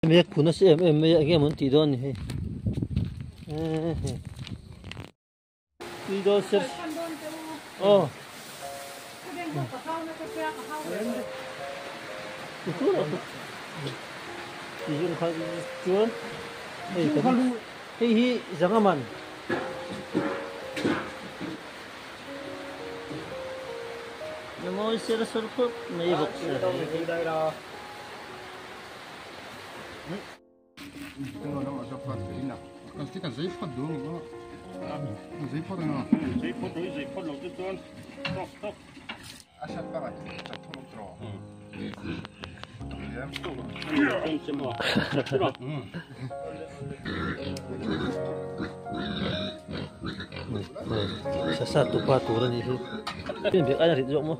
Mek phun nasa em em mai a enge maw an tih dawn ni hei tui dawn ser aw chuan hei kan hei hi zanga man. Mawi ser ser khawp mai bawk se. Sa tupa tur a nih hi. Pian bek aia rit zawk maw?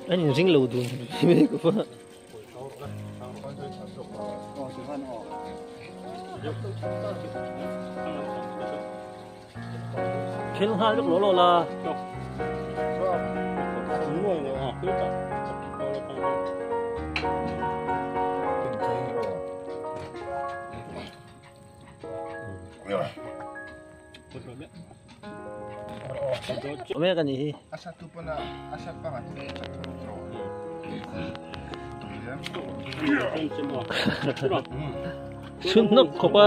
An inring lo dun mai ka va. Khel nghal vek lo lo la. Mek a nih hi. Chhun hnawk khawp a.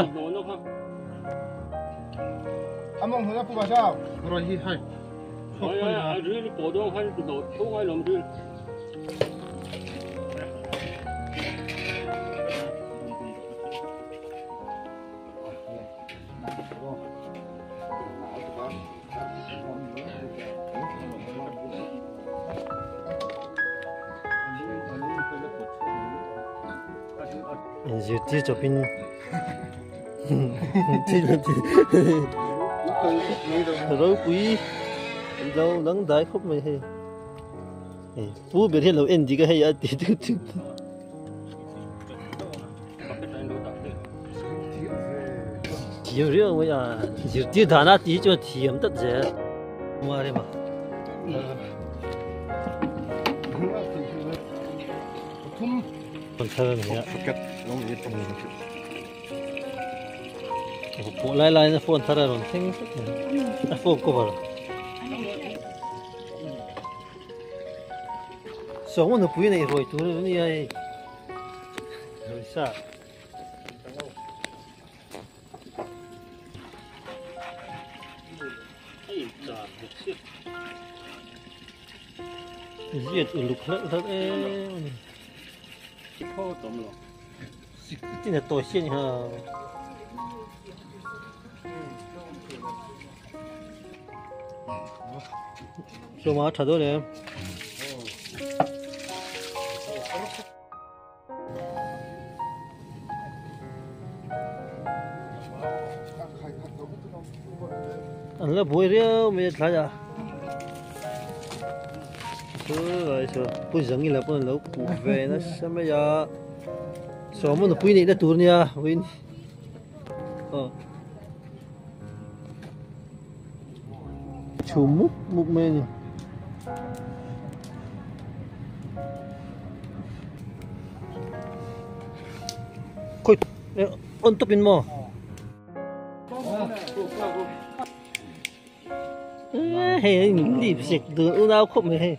Zirtir chawpin ropui lo dang dai khawp mai hei pu ber hian lo en dik a hei a ti tu tu. Thiam riau mai a, zirtir dana tih hi chuan thiam tlat zel. Mua rem a. Thar a ni a. Pawh lai laiin a phone thar a rawn thleng tlat mai. A phone cover. Sawng nupui neih ruai tur a nia hei. Ruai sa. Ziat uluk hlauh hlauh em a ni. Tin a tawi si a ni ha. Sawma a tha dawn em? An la buai riau mai a thlai ah chu lai chu pu zangi lah pawn an lo kuh ve nasa mai a sawma nupui neihna tur nia vawiin aw chhum mup mup mai a ni. Khoi on top in maw? Hei lip sek dun unau khawp mai hei.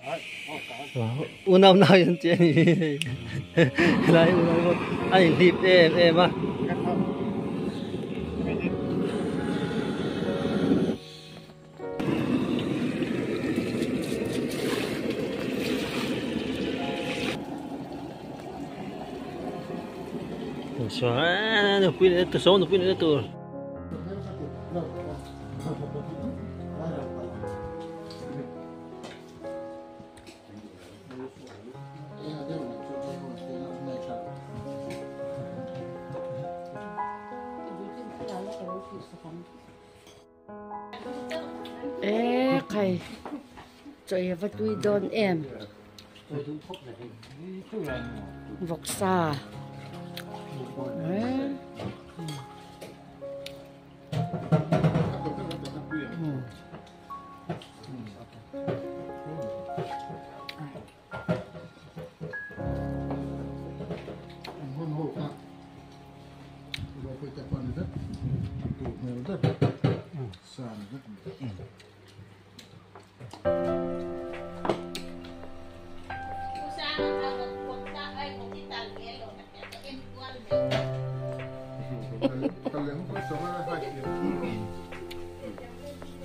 Unau nau in che ni hei. Helai unau pawh a in lip em em a. Nupui leh tu sawn nupui leh tur. Khai chaw ei ava tui dawn em vawksa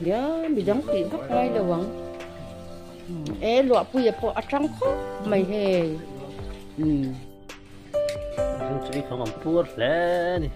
Ia midang tih vak ngai lo ang. E luahpuia pawh a tang khawp mai hei. Umm. Chu i khawng an puar hle a ni.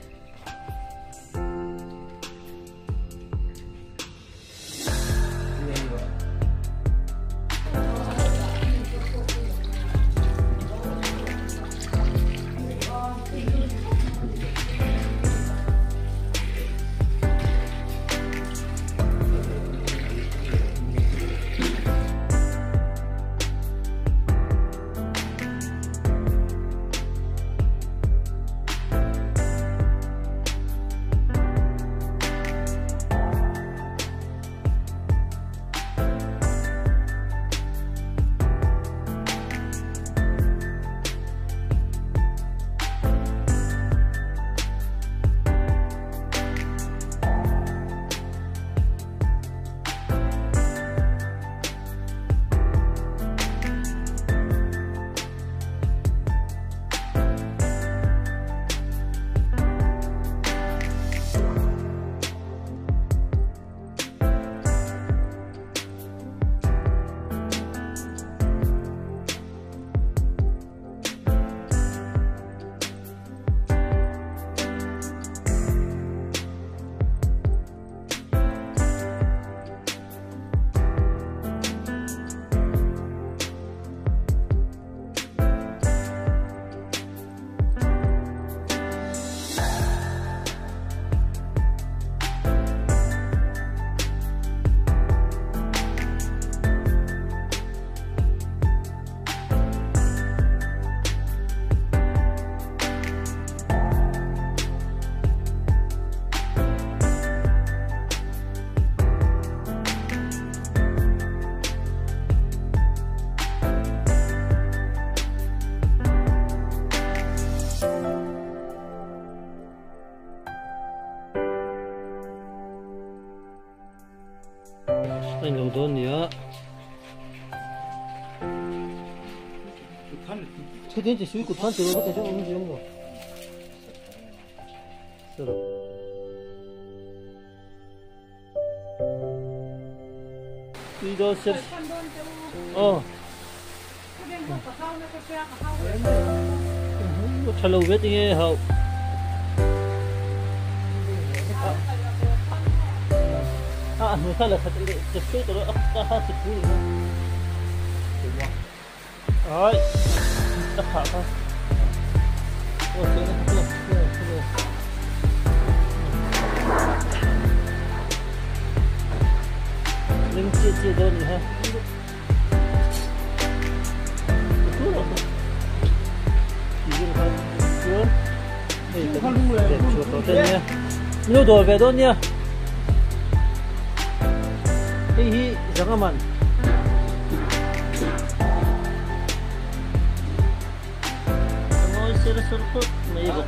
Anh lo dawn nia. Thế chỉ suy cụt than từ đó có thể cho ông gì không rồi. Tui dawn ser. Ờ. Thalo ve tinge hau. À, người ta là thật chụp số tụi nó ta ha chụp cú rồi. Rồi. Tất cả thôi. Ôi, thế này, thế này, thế này. Linh chia chia đơn ha. Nhiều đồ về đó nha. Hi hi jangan. Nói sẽ là sân khấu mấy bậc.